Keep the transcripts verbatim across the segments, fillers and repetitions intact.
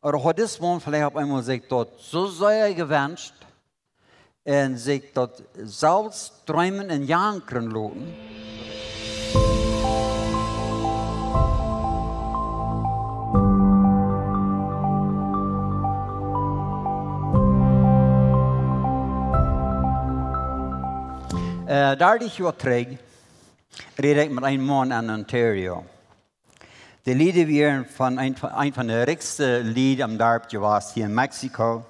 Ooda haud dis Maun veleicht opp eemol sikj daut soo sea jewenscht un sikj daut selfst dreemen un jankren loten. Äh, dartich Joa trigj räd ekj met een Maun en Ontario. De Lied wieren von een, een von de rikjste Lied aum Darp jewast hia en Mexiko.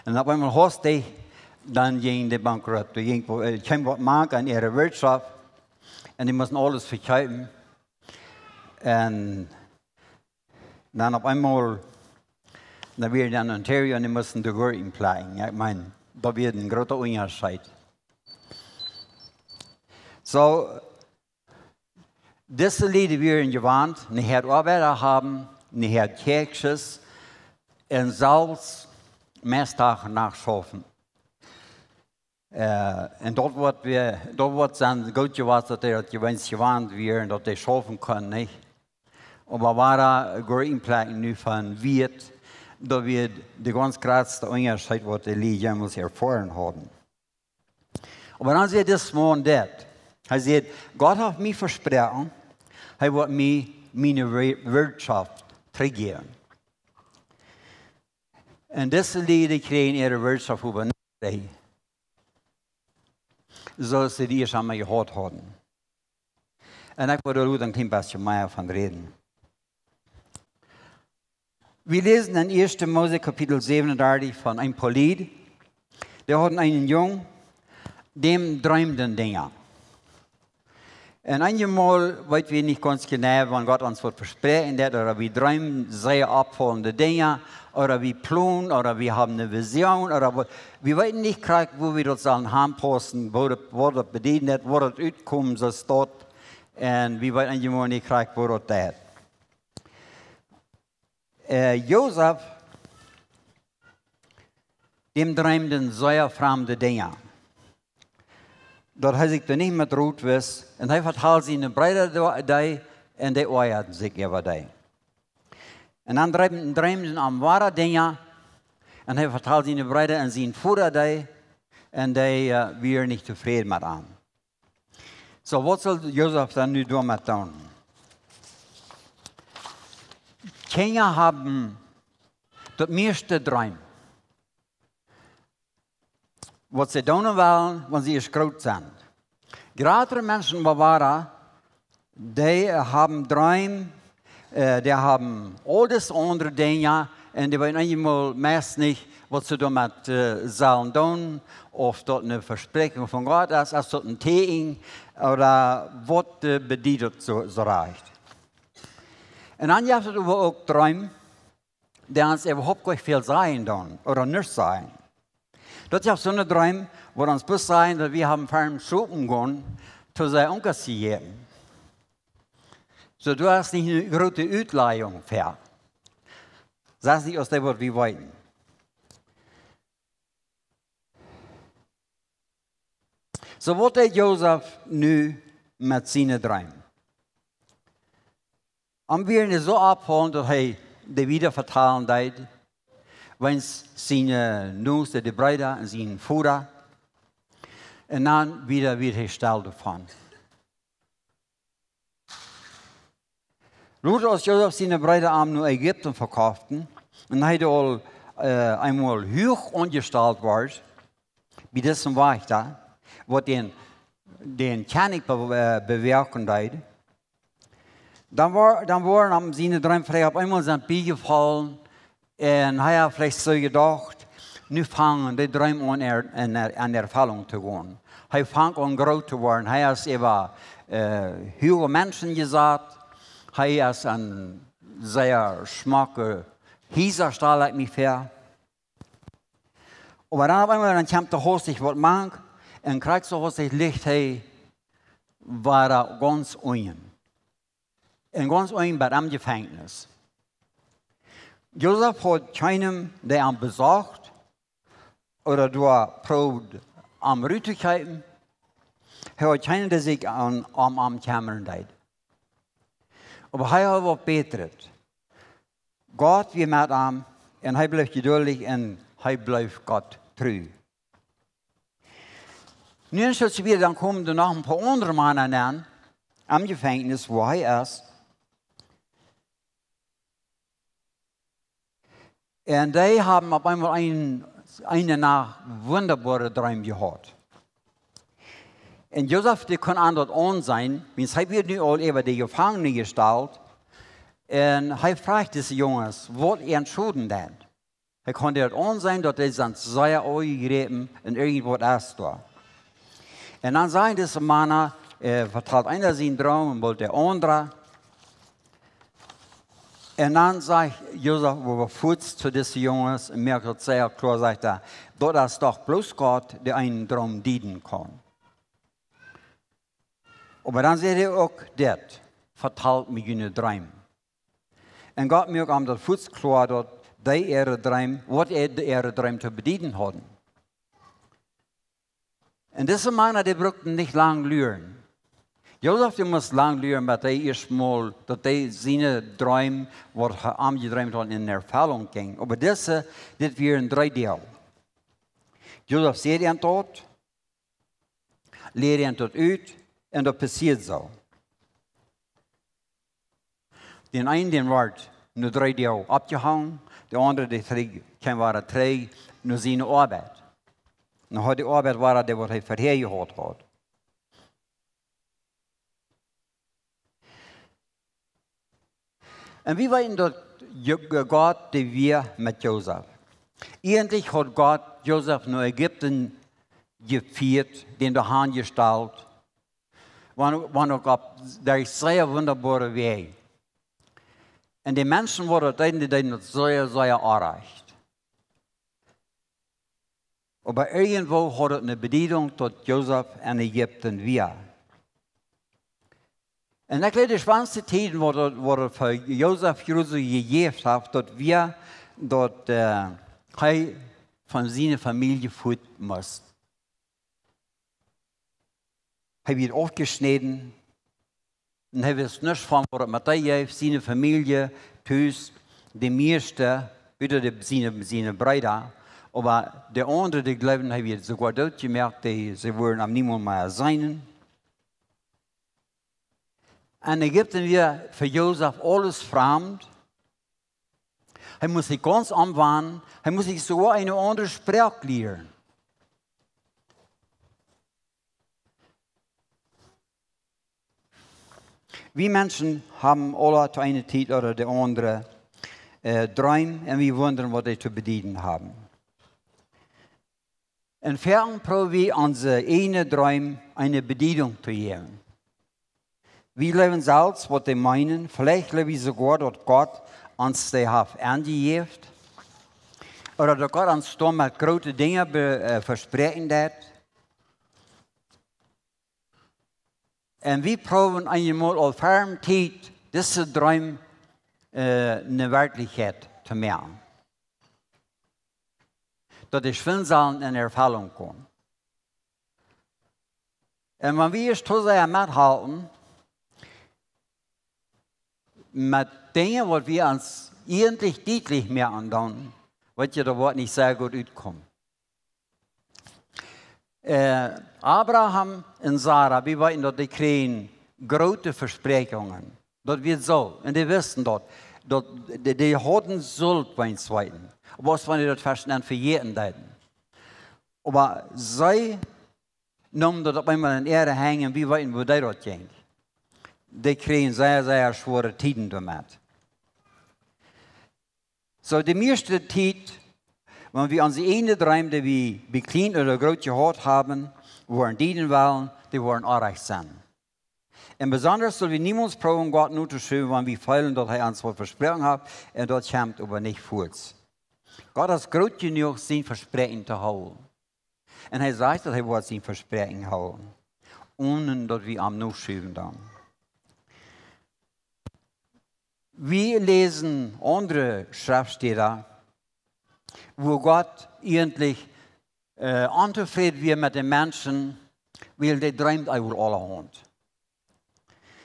Un opp eemol haustich, dan jinkj dee bankrott. Doa jinkj, äh, kjeem waut mank aun äare Wirtschoft. Un dee musten aules vekjeepen. Un dan opp eemol, dan wieren dee en Ontario un dee musten de Gurkjen plekjen. Jo, ekj meen, daut wia een groota Unjascheet. Soo, dise Lied wieren jewant, nich haud Oabeida haben, nich haud Kjäakjsches, un selfst meist Dach un Nacht schaufen. Äh, un daut woat wie, daut woat sennen goot jewast, daut dee daut jeweenlich jewant wieren, daut dee schaufen kunnen, nich? Oba wada Gurkjen plekjen nu von Wieet, daut wia de gaunz jratste Unjascheet, waut de Lied jemols erfoaren hauden. Oba dan säd dis Maun dit. Hee säd: "Gott haft mie vesproaken, hee woat mie miene Wir-, Wirtschoft trigjjäwen." Un dise Lied kjrieejen äare Wirtschoft äwa, soo aus see dee ieescht emol jehaut hauden. Un ekj well doa een kjlien bät mea von räden. Wie läsen en ieeschte Mose Kapitel säwenundartich von een poa Lied. Dee hauden eenen Jung, däm dreemden Dinja. Un eenjemol weet wie nich gaunz jeneiw, wan Gott ons waut vespräakjen deit, ooda wie dreemen sea oppfaulende Dinja, ooda wie plonen, ooda wie haben eene Vision, ooda waut, wie weeten nich krakjt, woo wie daut sellen aunpaussen, waut daut, waut daut bedieden deit, woo daut utkomen saul, daut, un wie weeten eenjemol nich krakjt, woo daut deit. Äh, Josef, däm dreemden sea framde Dinja. Daut hee sikj doa nich met rut wist, un hee vetald siene Breeda doa-, dee, un dee oajaden sikj äwa dee. Un dan dreem-, dreemden am wada Dinja, un hee vetald siene Breeda un sien Voda dee, un dee, äh, wieren nich tofräd met am. Soo, waut saul Josef dan nu doamet doonen? Kjinja haben daut mieeschte Dreem, waut see doonen wellen, wan see ieescht groot sent. Jratre Menschen, oba wada, dee haben Dreem, äh, dee haben aul dise aundre Dinja, un dee weeten eenjemol meist nich, waut see doamet, äh, sellen doonen, auf daut eene Vespräakjunk von Gott es, es daut een Tieekjen, ooda waut, äh, bediet daut soo, soo rajcht. Un dan jeft daut oba uk Dreem, dee ons äwahaupt nich väl sajen doonen, ooda nuscht sajen. Daut jeft soone Dreem, wua ons bloos sajen, daut wie haben ferm schlopen jegonen, to siene Onkel to jäwen. Soo, du hast nich eene groote Utlajunk fa. Daut es nich aus dee, waut wie weeten. Soo, waut deed Josef nu met siene Dreem? Am wia et soo oppjefollen, daut hee dee wieda vetalen deed, wäajen siene Nuscht, de Breeda un sien Voda. Un dan wieda wort hee stell doavon. Lota, aus Josef siene Breeda am no Ägipten vekoften, un hee aul, äh, eemol huach aunjestalt wort, bie disen Wajchta, waut dän, dän Kjennich be-, äh, bewäaken deed, dan wea-, dan wieren am siene Dreem veleicht opp eemol sent biejefollen, un hee haud veleicht soo jedocht, nu fangen dee Dreem aun er-, en er-, en Erfellunk to gonen. Hee fangt aun groot to woaren. Hee es äwa, äh, huage Menschen jesat. Hee es en sea schmocke Hiesa, stal ekj mie väa. Oba dan opp eemol, dan kjemt doa haustich waut mank, un krakjt soo haustich licht hee wada gaunz unjen. Un gaunz unjen bie am Jefenkjnis. Josef haud kjeenem, dee am besocht, ooda doa proowd am rut to kjrieen. Hee haud kjeenem, dee sikj aun, om am kjemmren deed. Oba hee haud waut bätret. Gott wia met am un hee bleef jeduldich un hee bleef Gott tru. Nu es daut wada, dan komen doa noch een poa aundre Mana nenn, aum Jefenkjnis, wua hee es. Un dee haben opp eemol een, eene Nacht wundaboare Dreem jehaut. Un Josef, dee kunn an daut aunseenen, wiels hee wia nu aul äwa de Jefangene jestalt. Un hee fruach dise Junges, waut an Schoden deed. Hee kunn daut aunseenen, daut dee sent sea aunjejräpen un irjentwaut es doa. Un dan säd dise Mana, äh, vetalt eena sienen Droom un boolt de aundra. Un dan sajcht Josef oba fuaz to dise Junges un moakt daut sea kloa, sajcht hee: "Daut es doch bloos Gott, dee eenen Droom dieden kaun." Oba dan säd hee uk dit: "Vetalt mie june Dreem." Un Gott moakt am daut fuaz kloa, daut dee äare Dreem, waut äa-, dee äare Dreem to bedieden hauden. Un dise Mana, dee brukten nich lang luren. Josef, dee must lang luren, bat hee ieescht mol, daut hee siene Dreem, waut hee aunjedreemt haud, en Erfellunk jinkj. Oba dise, dit wieren dree Doag. Josef säd an daut, läd an daut ut, un daut passieed soo. Dän eenen, dän wort no dree Doag oppjehongen, de aundre, dee trigj, kjeem wada trigj no siene Oabeit. No de Oabeit wada, dee waut hee verhäa jehaut haud. Un wie weeten, daut Jo-, Gott, dee wia met Josef. Eejentlich haud Gott Josef no Ägipten jefieet, dän doa han jestalt, wan, wan uk opp, derch sea wundaboare Wäaj. Un de Menschen, waut daut deeden, dee deeden daut sea, sea orrajcht. Oba irjentwoo haud daut eene Bediedunk, daut Josef en Ägipten wia. Un ekj jleew, de schwoaste Tieden, waut daut, waut daut fa Josef jrod soo jejäft haft, daut wia, daut, äh, hee von siene Famielje fuat must. Hee wort aufjeschnäden. Un hee wist nuscht von, waut daut met dee jeef, siene Famielje, tus, de mieeschte, buta de, siene, siene Breeda. Oba de aundre, dee jleewden, hee wort soogoa doot jemoakt, dee, see wudden am niemols mea seenen. En Ägipten wia fa Josef aules framd. Hee must sikj gaunz omwanen. Hee must sikj soogoa eene aundre Sproak lieren. Wie Menschen haben aule to eene Tiet ooda de aundre, äh, Dreem un wie wundren, waut dee to bedieden haben. Un foaken proow wie onse eejne Dreem eene Bediedunk to jäwen. Wie jleewen selfst, waut dee meenen. Veleicht jleew wie soogoa, daut Gott ons dee haft aunjejäft. Ooda daut Gott ons doamet groote Dinja be-, äh, vespräakjen deed. Un wie proowen eenjemol aul ver Tiet dise Dreem, äh, eene Werkjlichkjeit to moaken. Daut dee schwind sellen en Erfellunk komen. Un wan wie ieescht too sea methalpen met Dinja, waut wie ons eejentlich dietlich moaken, dan woat je daut Wuat nich sea goot utkomen. Äh, Abraham un Sara, wie weeten, daut dee kjrieejen groote Vespräakjungen. Daut wia soo. Un dee wisten daut. Daut, dee, dee hauden Schult, wan see weeten. Oba aus wan dee daut fast dan vejäten deeden. Oba see neemen daut opp eemol en äare Henj un wie weeten, woo dee daut jinkj. Dee kjrieejen sea, sea schwoare Tieden doamet. Soo, de mieeschte Tiet, wan wie onse eejne Dreem, dee wie bie kjlien ooda groot jehaut haben, woaren dieden wellen, dee woaren orrajcht sennen. Un besonda sell wie niemols proowen, Gott no to schuwen, wan wie feelen, daut hee ons waut vesproaken haft, un daut kjemt oba nich fuaz. Gott es groot jenuach, sien Vespräakjen to hoolen. Un hee sajcht, daut hee woat sien Vespräakjen hoolen, onen daut wie am no schuwen dan. Wie läsen aundre Schreftstäden, wua Gott eejentlich, äh, ontofräd wia met de Menschen, wiels dee dreemden äwa aulahaunt.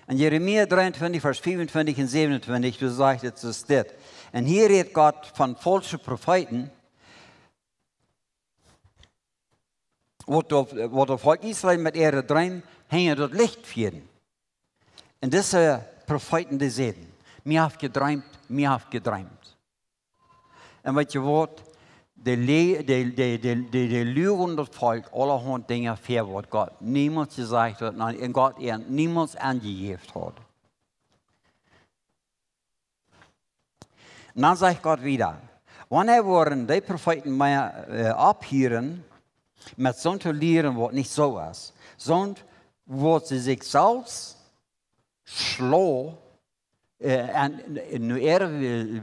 En Jeremia dreeuntwintich, Varsch fiefuntwintich un säwenuntwintich, doa sajcht et soo dit: Un hia rät Gott von faulsche Profeeten, waut daut, waut daut Volkj Israel met äare Dreem hinja daut Licht fieeden. Un dise Profeeten, dee säden: "Mie haft jedreemt, mie haft jedreemt." Un weet jie waut? Dee le-, dee, dee, dee, dee, dee luagen daut Volkj aulahaunt Dinja väa, waut Gott niemols jesajcht haud un Gott an niemols aunjejäft haud. Un dan sajcht Gott wieda: "Wanea woaren dee Profeeten mea, äh, opphieren met soont to lieren, waut nich soo es? Soont, waut see sikj selfst schlau, äh, un, un no äare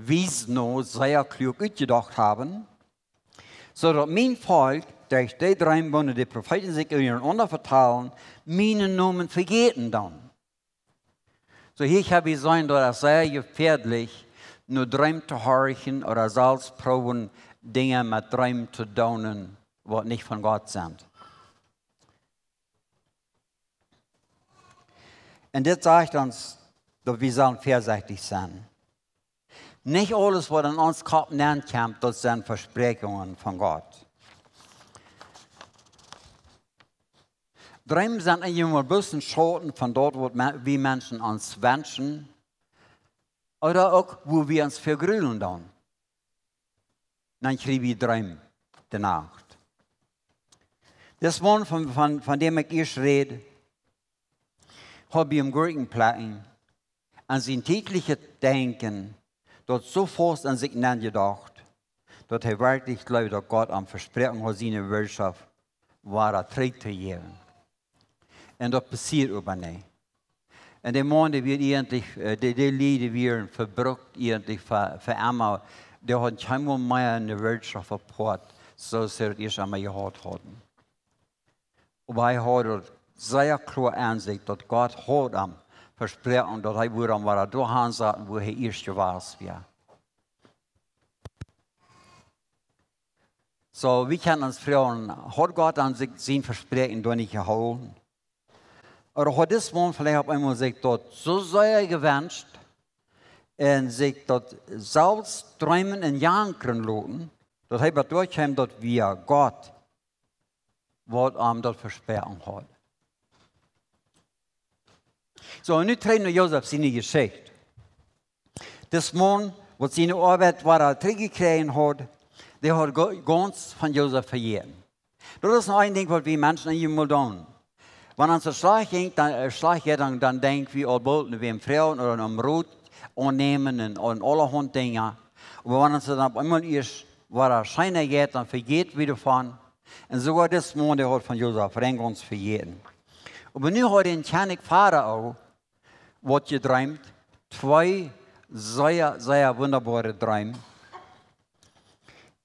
Wies no sea kluak utjedocht haben, soo daut mien Volkj derch dee Dreem, waut dee Profeeten sikj unjarenaunda vetalen, mienen Nomen vejäten doonen." Soo, hia hab wie jeseenen, daut es sea jefäadlich, no Dreem to horchen ooda selfst proowen, Dinja met Dreem to doonen, waut nich von Gott sent. Un dit sajcht ons, daut wie sellen väasechtich sennen. Nich aules, waut en ons Kopp nenkjemt, daut sent Vespräakjungen von Gott. Dreem sent eenjemol bloos een Schauten von daut, waut me-, wie Menschen ons wenschen, ooda uk, wua wie ons fa grulen doonen. Dan kjrie wie Dreem de Nacht. Dis Maun, von, von, von däm ekj ieescht räd, haud bie am Gurkjen plekjen, aun sien tiedlichet Denkjen, daut soo faust aun sikj nenjedocht, daut hee werkjlich jleewd, daut Gott am vesproaken haud, siene Wirtschoft wada trigj to jäwen. Un daut passieed oba nich. Un de Maun, dee wia eejentlich, äh, dee, dee Lied, dee wieren vebrukt eejentlich fa, fa emma. Dee hauden kjeenmol mea eene Wirtschoft opp Poat, soo aus see daut ieescht emol jehaut hauden. Oba hee haud daut sea kloa aun sikj, daut Gott haud am vesproaken, daut hee wudd am wada doahan saten, wua hee ieescht jewast wia. Soo, wie kjennen ons froagen, haud Gott aun sikj sien Vespräakjen doa nich jehoolen? Ooda haud dis Maun veleicht opp eemol sikj daut soo sea jewenscht un sikj daut selfst dreemen un jankren loten, daut hee bat doa kjeem, daut wia Gott, waut am daut vesproaken haud. Soo, un nu trigj no Josef siene Jeschicht. Dis Maun, waut siene Oabeit wada trigjjekjräajen haud, dee haud ga-, gaunz von Josef vejäten. Daut es noch een Dinkj, waut wie Menschen eenjemol doonen. Wan ons daut schlajcht jinkj, dan, äh, schlajcht jeit, dan, dan denkj wie aul boolt no wäm froagen ooda om Rot aunnämen un, un aulahaunt Dinja. Oba wan ons daut dan opp eemol ieescht wada scheena jeit, dan vejät wie doavon. Un soogoa dis Maun, dee haud von Josef rein gaunz vejäten. Oba nu haud de Kjennich Farao waut jedreemt, twee sea, sea wundaboare Dreem.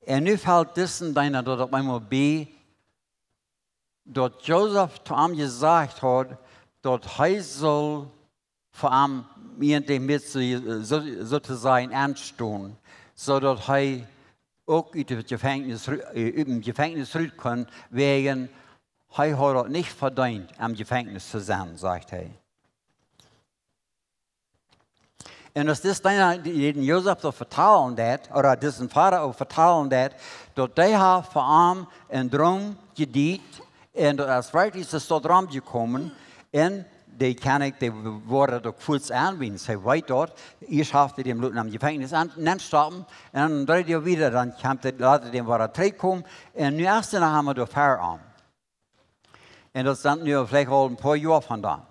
Un nu felt disen Deena daut opp eemol bie, daut Josef to am jesajcht haud, daut hee sull fa am eejentlich met soo, soo, soo to sajen enstonen, soo daut hee uk ut daut Jefenkjnis ru-, äh, ut daut Jefenkjnis rut kunn, wäajen hee haud daut nich vedeent, em Jefenkjnis to sennen, sajcht hee. Un aus dis Deena, dee, dee Josef daut vetalen deed, ooda disen Farao vetalen deed, daut dee haud fa am een Droom jedieet, un daut es werkjlich soo daut romjekomen, un de Kjennich, dee woat daut uk fuaz aunwenden, hee weet daut, ieescht haft hee däm loten em Jefenkjnis aun, nenstoppen, un dan dreid hee wieda, dan kjemt hee, lat hee däm wada trigjkomen, un nu es hee noch emol doa ver am. Un daut sent nu veleicht aul een poa Joa von dan.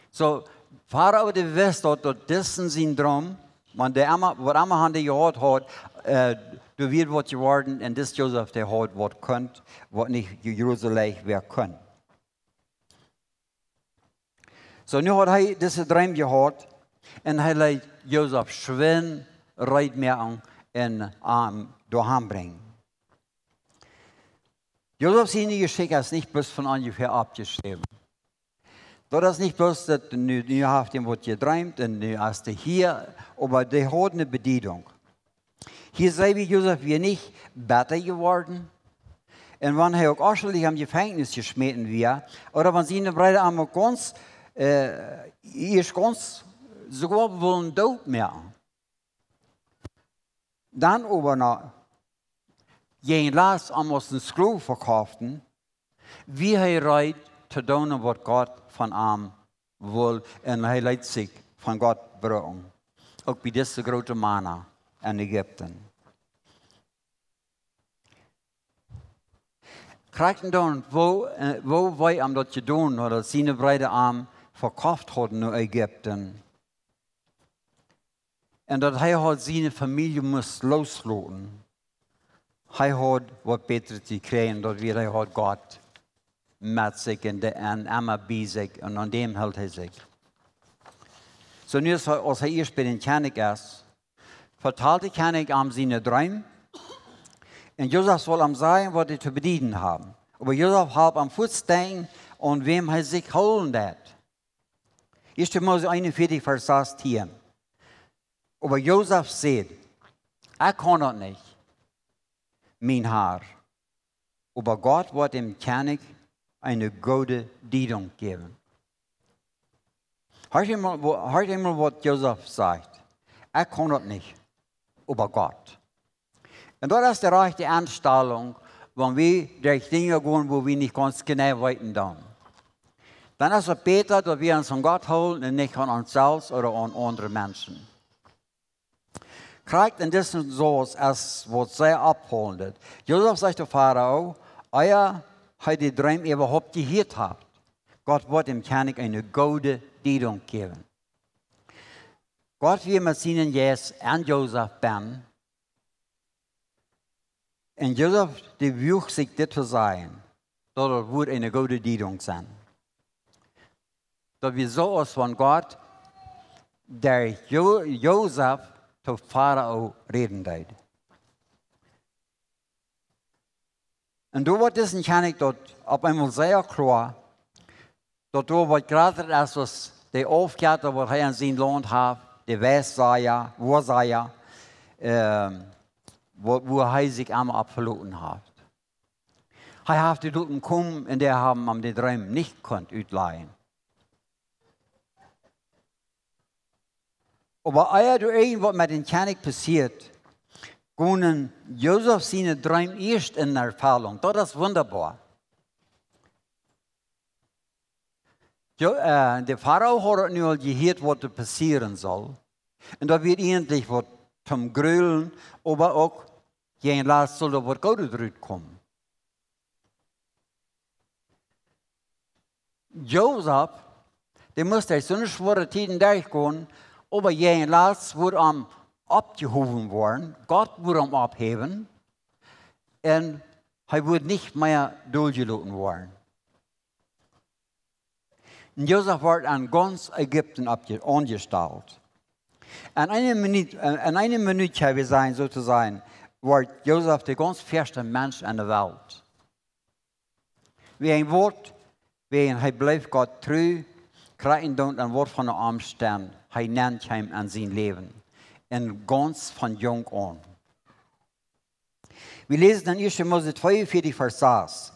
Soo, Farao, dee wist daut, daut disen sien Droom, wan dee emma, waut emma hee jehaut haud, äh, doa wia waut jeworden, un dis Josef, dee haud waut kunt, waut nich je-, jrod soo leicht wäa kunn. Soo, nu haud hee disen Droom jehaut, un hee leet Josef schwind reed moaken un am doahan brinjen. Josef siene Jeschicht es nich bloos von onjefäa oppjeschräwen. Daut es nich bloos daut nu, nu haft hee waut jedreemt un nu es hee hia, oba dee haud eene Bediedunk. Hia seenen wie, Josef wia nich betta jeworden. Un wan hee uk ieescht em Jefenkjnis jeschmäten wia, ooda wan siene Breeda am uk gaunz, äh, ieescht gaunz soogoa wullen doot moaken. Dan oba noch, jäajen latst am aus een Sklow vekofften, wia hee reed to doonen waut Gott von am wull, un hee leet sikj von Gott brucken. Uk bie dise groote Mana en Ägipten. Krakjt dan, woo, äh, woo wee am daut jedonen haud, daut siene Breeda am vekoft hauden no Ägipten. Un daut hee haud siene Famielje must loosloten. Hee haud waut Bätret jekjräajen, daut wia, hee haud Gott met sikj un de, un emma bie sikj, un aun däm hilt hee sikj. Soo nu es hee, aus hee ieescht bie dän Kjennich es, vetalt de Kjennich am siene Dreem. Un Josef saul am sajen, waut dee to bedieden haben. Oba Josef halpt am fuaz denkjen, aun wäm hee sikj hoolen deed. Ieeschte Mose eenunvieetich, Varsch sastieen. Oba Josef säd: "Ekj kaun daut nich, mien Herr. Oba Gott woat däm Kjennich eene goode Diedunk jäwen." Horcht emol, wo-, horcht emol, waut Josef sajcht: "Ekj kaun daut nich, oba Gott." Un daut es de rajchte Enstalunk, wan wie derch Dinja gonen, wua wie nich gaunz jeneiw weeten dan. Dan es et bäta, daut wie ons aun Gott hoolen un nich aun ons selfst ooda aun aundre Menschen. Krakjt en disen Sauz es waut sea opphoolent. Josef sajcht to Farao, ea hee dän Dreem äwahaupt jehieet haft: "Gott woat däm Kjennich eene goode Diedunk jäwen." Gott wia met sienen Jeist en Josef bennen. Un Josef, dee wuag sikj dit to sajen, daut et wudd eene goode Diedunk sennen. Daut wia soo aus wan Gott derch Jo-, Josef to Farao räden deed. Un doa woat disen Kjennich daut opp eemol sea kloa, daut doa waut jrata es aus de Aufjetta, waut hee en sien Launt haft, de Weissaja, Woasaja, ähm, wua, wua hee sikj emma opp veloten haft. Hee haft dee loten komen un dee haben am dän Dreem nich kunt utlajen. Oba ea doa irjent waut met dän Kjennich passieet, gonen Josef siene Dreem ieescht en Erfellunk. Daut es wundaboa. Jo, äh, de Farao haud daut nu aul jehieet, waut doa passieren saul. Un daut wia eejentlich waut toom Grulen, oba uk, jäajen latst saul doa waut Goodet rutkomen. Josef, dee must derch soone schwoare Tieden derchgonen, oba jäajen latst wudd am oppjehowen woaren, Gott wudd am opphäwen, un hee wudd nich mea doljeloten woaren. Un Josef wort en gaunz Ägipten oppje-, aunjestalt. En eene Minut, äh, en eene Minut, kjenn wie sajen, soo to sajen, wort Josef de gaunz fäasta Mensch en de Welt. Wäajen waut? Wäajen hee bleef Gott tru, krakjt endoont aun waut von de Omstend hee nenn kjeem en sien Läwen. Un gaunz von junk aun. Wie läsen en ieeschte Mose tweeunvieetich, Varsch sas.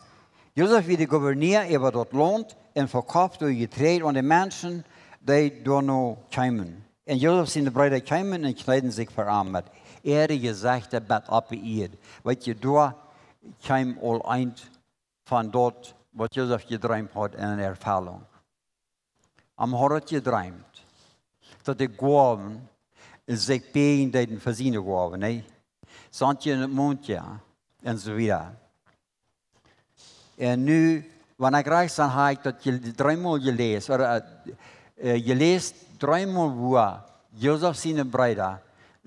Josef wia de Gouverneur äwa daut Launt un vekoft doa Jeträajd aun de Menschen, dee doano kjeemen. Un Josef siene Breeda kjeemen un kjneeden sikj ver am met äare Jesechta bat opp de Ieed. Weet jie, doa kjeem aul eent von daut, waut Josef jedreemt haud, en Erfellunk. Am haud et jedreemt, daut de Goawen sikj bäajen deeden fa siene Goawen, nä? Sonntje un Mondje, un soo wieda. Un nu, wan ekj rajcht sie, hab ekj daut je-, dreemol jeläst, ooda, äh, äh, jeläst, dreemol, wua Josef siene Breeda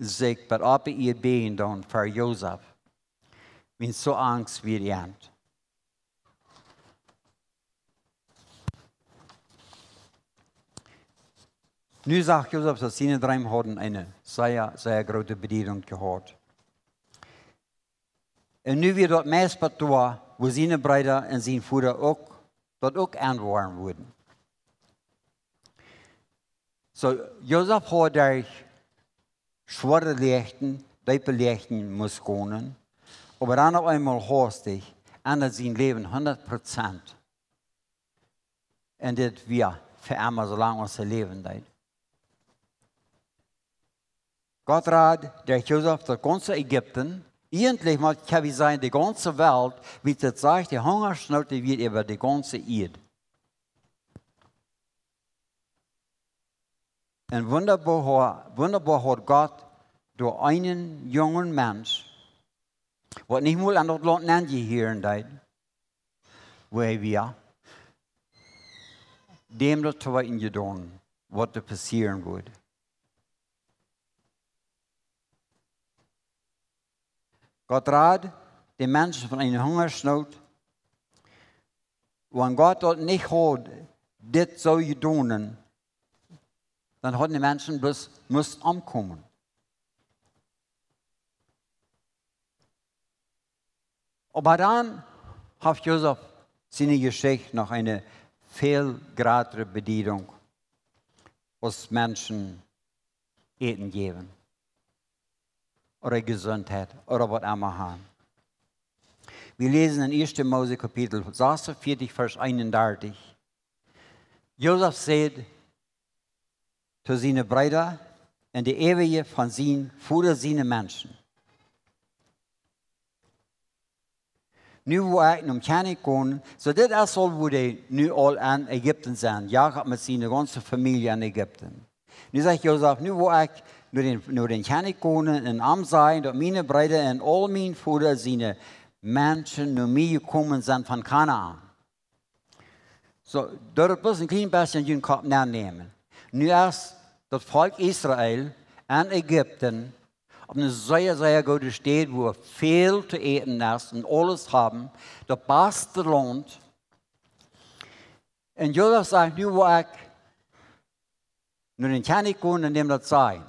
sikj bat opp de Ieed bäajen doonen fa Josef. Wiels soo Angst wia an. Nu sach Josef, daut siene Dreem hauden eene sea, sea groote Bediedunk jehaut. Un nu wia daut meist bat doa, wua siene Breeda un sien Voda uk, daut uk enwoaren wudden. Soo, Josef haud derch schwoare Läajen, deepe Läajen must gonen, oba dan opp eemol haustich endad sien Läwen hundat Prozent. Un dit wia fa emma, soo lang aus hee läwen deed. Gott rad derch Josef daut gaunze Ägipten. Eejentlich mott ekj sajen, de gaunze Welt, wiels daut sajcht, de Hungasnoot, dee wia äwa de gaunze Ieed. Un wundaboa, wundaboa haud Gott derch eenen jungen Mensch, waut nich mol aun daut Launt nenjehieren deed, wua hee wia, däm daut to weeten jedonen, waut doa passieren wudd. Gott rad de Menschen von eene Hungasnoot. Wan Gott daut nich haud dit soo jedonen, dan hauden de Menschen bloos must omkomen. Oba dan haft Josef siene Jeschicht noch eene väl jratre Bediedunk aus Menschen Äten jäwen ooda Jesuntheit ooda waut emma han. Wie läsen en Ieeschte Mose Kapitel sasunvieetich, Varsch eenundartich. Josef säd to siene Breeda un de äwaje von sien Voda siene Menschen: Nu woa ekj nom Kjennich gonen. Soo, dit es aul, wua dee nu aul en Ägipten sent. Jakob met siene gaunze Famielje en Ägipten. Nu sajcht Josef: Nu woa ekj no dän, no dän Kjennich gonen un am sajen, daut miene Breeda un aul mien Voda siene Menschen no mie jekomen sent von Kanaan. Soo, daut bloos een kjlien bät en jun Kopp nennämen. Nu es daut Volkj Israel en Ägipten opp eene sea, sea goode Städ, wua väl to äten es un aules haben, daut baste Launt. Un Josef sajcht: Nu woa ekj no dän Kjennich gonen un däm daut sajen.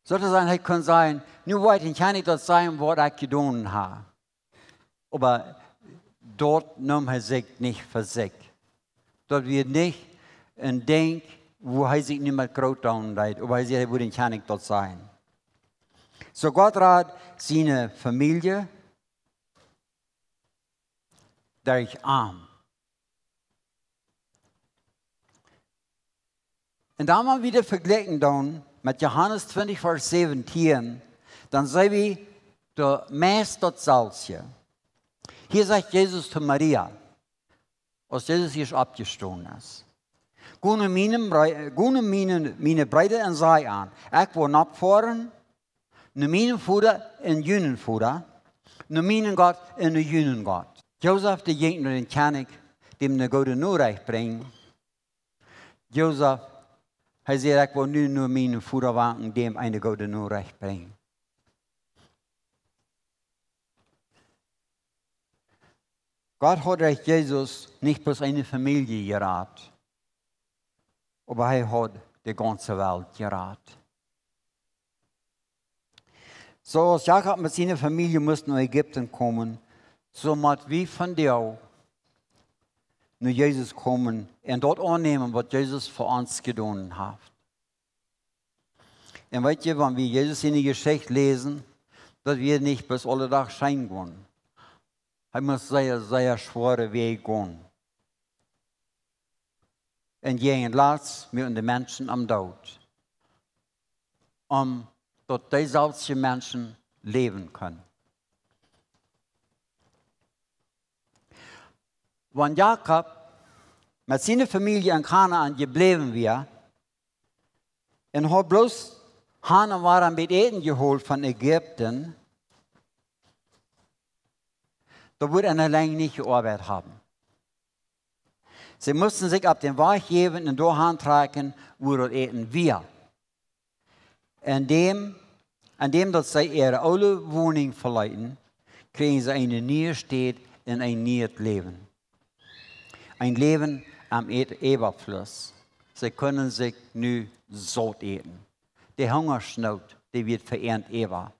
Soo to sajen, hee kunn sajen: Nu woa ekj dän Kjennich daut sajen, waut ekj jedonen hab. Oba daut neem hee sikj nich fa sikj. Daut wia nich een Dinkj, wua hee sikj nu met groot doonen deed, oba hee säd, hee wudd dän Kjennich daut sajen. Soo, Gott rad siene Famielje derch am. Un dan, wan wie daut vejlikjen doonen met Johanes twintich, Varsch säwentieen, dan seenen wie doa meist daut selwje. Hia sajcht Jesus to Maria, aus Jesus ieescht oppjestonen es: Go no miene Bree-, go no miene, miene Breeda un saj an: Ekj woa nopp foaren no mienen Voda un junen Voda, no mienen Gott un no junen Gott. Josef, dee jinkj no dän Kjennich, däm eene goode Norecht brinjen. Josef, hee säd: Ekj woa nu no mienen Voda wankjen, däm eene goode Norecht brinjen. Gott haud derch Jesus nich bloos eene Famielje jerat, oba hee haud de gaunze Welt jerat. Soo aus Jakob met siene Famielje must no Ägipten komen, soo mott wie vondoag no Jesus komen un daut aunnämen, waut Jesus fa ons jedonen haft. Un weet jie, wan wie Jesus siene Jeschicht läsen, daut wia nich bloos aule Dach scheen gonen. Hee must sea, sea schwoare Wäaj gonen. Un jäajen latst musten de Menschen am doot, om daut dee selwje Menschen läwen kunnen. Wan Jakob met siene Famielje en Kanaan jebläwen wia, un haud bloos han un wada een bät Äten jeholt von Ägipten, dan wudd hee lang nich jeoabeit haben. See musten sikj opp dän Wajch jäwen un doahan trakjen, wua daut Äten wia. Aun däm, aun däm daut see äare oole Woninj veleeten, kjrieejen see eene niee Städ un een niet Läwen. Een Läwen aum Ä-, Äwafluss. See kunnen sikj nu saut äten. De Hungasnoot, dee wia fa an äwa.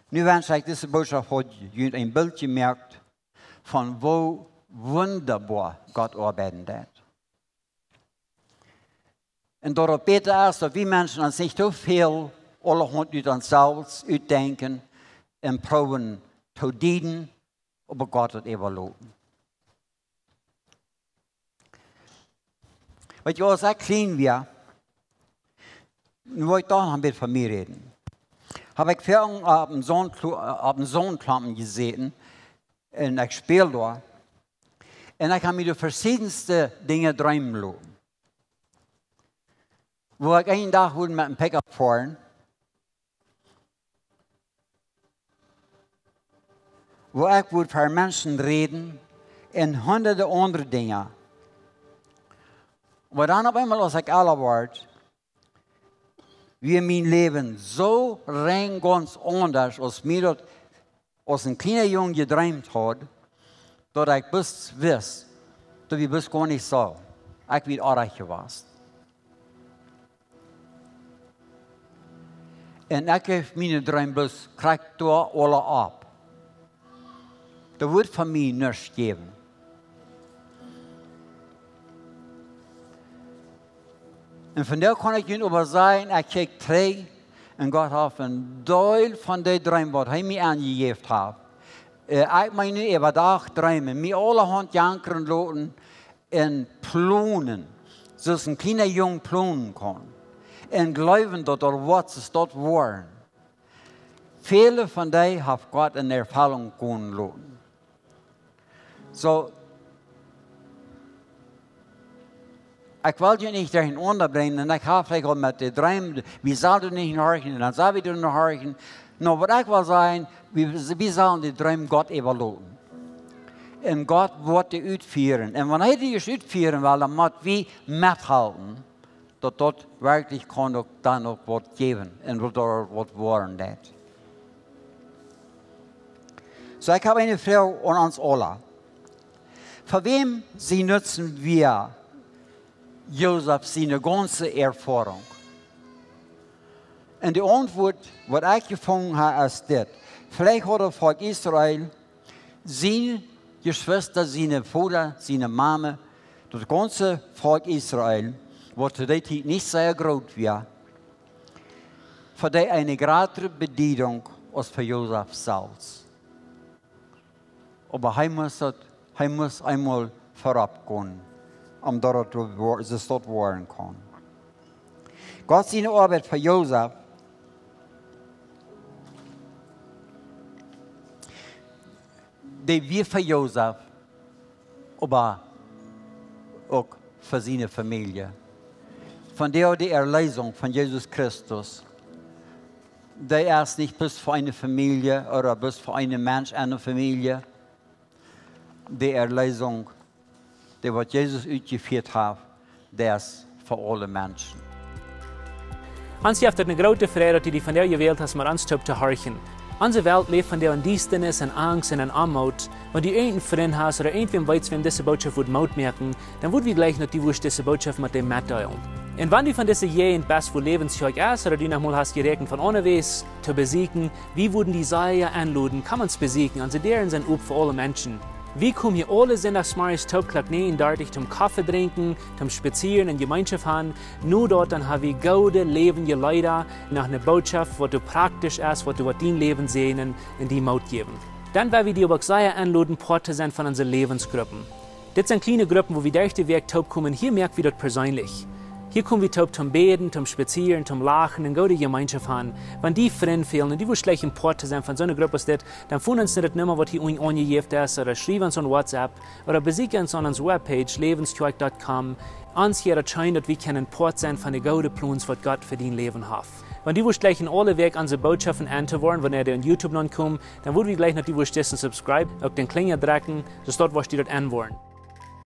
Nu, wan ekj dise Bootschoft haud junt een Bilt jemoakt von woo wundaboa Gott oabeiden deed. Un daut et bäta es, daut wie Menschen ons nich too väl aulahaunt ut ons selfst utdenkjen un proowen to dieden, oba Gott daut äwaloten. Weet jie, aus ekj kjlien wia, nu woa ekj doch noch een bät von mie räden. Hab ekj väl opp een Saunklo-, opp een Saunkloapen jesäten un ekj späld doa. Un ekj hab mie de veschiednste Dinja dreemen loten. Woo ekj eenen Dach wudd met een Pickup foaren, woo ekj wudd ver Menschen räden un hundade aundre Dinja. Oba dan opp eemol, aus ekj elra wort, wia mien Läwen soo rein gaunz aundasch, aus mie daut aus een kjliena Jung jedreemt haud, daut ekj bloos wist, daut wia bloos goanich soo. Ekj wia oajch jewast. Un ekj jeef miene Dreem bloos krakjt doa aula opp. Doa wudd von mie nuscht jäwen. Un vondoag kaun ekj junt oba sajen, ekj kjikj trigj un Gott haft een Deel von de Dreem, waut hee mie aunjejäft haft. Äh, ekj meen nu äwa Dach dreemen, mie aulahaunt jankren loten un plonen, soo aus een kjliena Jung plonen kaun. Un jleewen, daut doa waut es, daut woaren. Väle von dee haft Gott en Erfellunk gonen loten. Soo, ekj well junt nich derchenaunda brinjen, un ekj hab veleicht aul met de Dreem, wie sellen doa nich horchen, un dan sell wie doa horchen. Nu, waut ekj well sajen, wie, wie sellen de Dreem Gott äwaloten. Un Gott woat dee utfieren. Un wan hee dee ieescht utfieren well, dan mott wie methalpen, daut daut werkjlich kaun uk dan uk waut jäwen un daut doa waut woaren deit. Soo, ekj hab eene Froag aun ons aula. Fa wäm sien Nutzen wia Josef siene gaunze Erfoarunk? Un de Auntwuat, waut ekj jefungen hab, es dit. Veleicht haud daut Volkj Israel, siene Jeschwista, sien Voda, siene Mame, daut gaunze Volkj Israel, waut to dee Tiet nich sea groot wia, fa dee eene jratre Bediedunk aus fa Josef selfst. Oba hee must daut, hee must eemol verop gonen, om daut et woa-, soo daut woaren kaun. Gott siene Oabeit fa Josef, dee wia fa Josef, oba uk fa siene Famielje. Von doa de Erleesunk von Jesus Christus, dee es nich bloos fa eene Famielje ooda bloos fa eenen Mensch enne Famielje. De Erleesunk, dee waut Jesus utjefieet haft, dee es fa aule Menschen. Ons jeft et eene groote Freid, daut du die vondoag jewält hast, met ons toop to horchen. Onse Welt läft vondoag en Diestanis, en Angst un en Oamoot. Wan du irjent eenen Frint hast ooda irjentwäm weetst, wäm dise Bootschoft wudd Moot moaken, dan wudd wie jleichen, daut du wurscht dise Bootschoft met däm metdeelen. Un wan du von dise Jäajent best, wua Läwens Kjoakj es, ooda du noch mol hast jeräakjent von aundawäajes to besieekjen, wie wudden die sea enloden, komm ons besieekjen, onse Däaren sent op fa aule Menschen. Wie komen hia aule Sindachsmorjes toop Klock näajen dartich toom Koffe drinkjen, toom spazieren un Jemeenschoft haben. No daut dan hab wie goode läwendje Leeda, noch eene Bootschoft, waut doa praktisch es, waut doa waut dien Läwen säajnen un die Moot jäwen. Dan well wie die oba uk sea enloden, Poat to sennen von onse Läwensgruppen. Dit sent kjliene Gruppen, wua wie derch de Wäakj toop komen. Hia moak wie daut perseenlich. Hia kom wie toop toom bäden, toom spazieren, toom lachen un goode Jemeenschoft haben. Wan die Frind fälen un du wurscht jleichen Poat to sennen von soone Grupp aus dit, dan foon ons no de Numma, waut hia unjen aunjejäft es, ooda schriew ons aun WhatsApp, ooda besieekj ons aun onse Webpage, läwenskjoakj dot com. Ons jeit et scheen, daut wie kjennen Poat sennen von de goode Plons, waut Gott fa dien Läwen haft. Wan du wurscht jleichen aule Wäakj onse Bootschoften enn to woaren, wanea dee aun YouTube nopp komen, dan wudd wie jleichen, daut du wurscht dissen subscribe, uk dän Klinja drekjen, soo daut du wurscht daut enn woaren.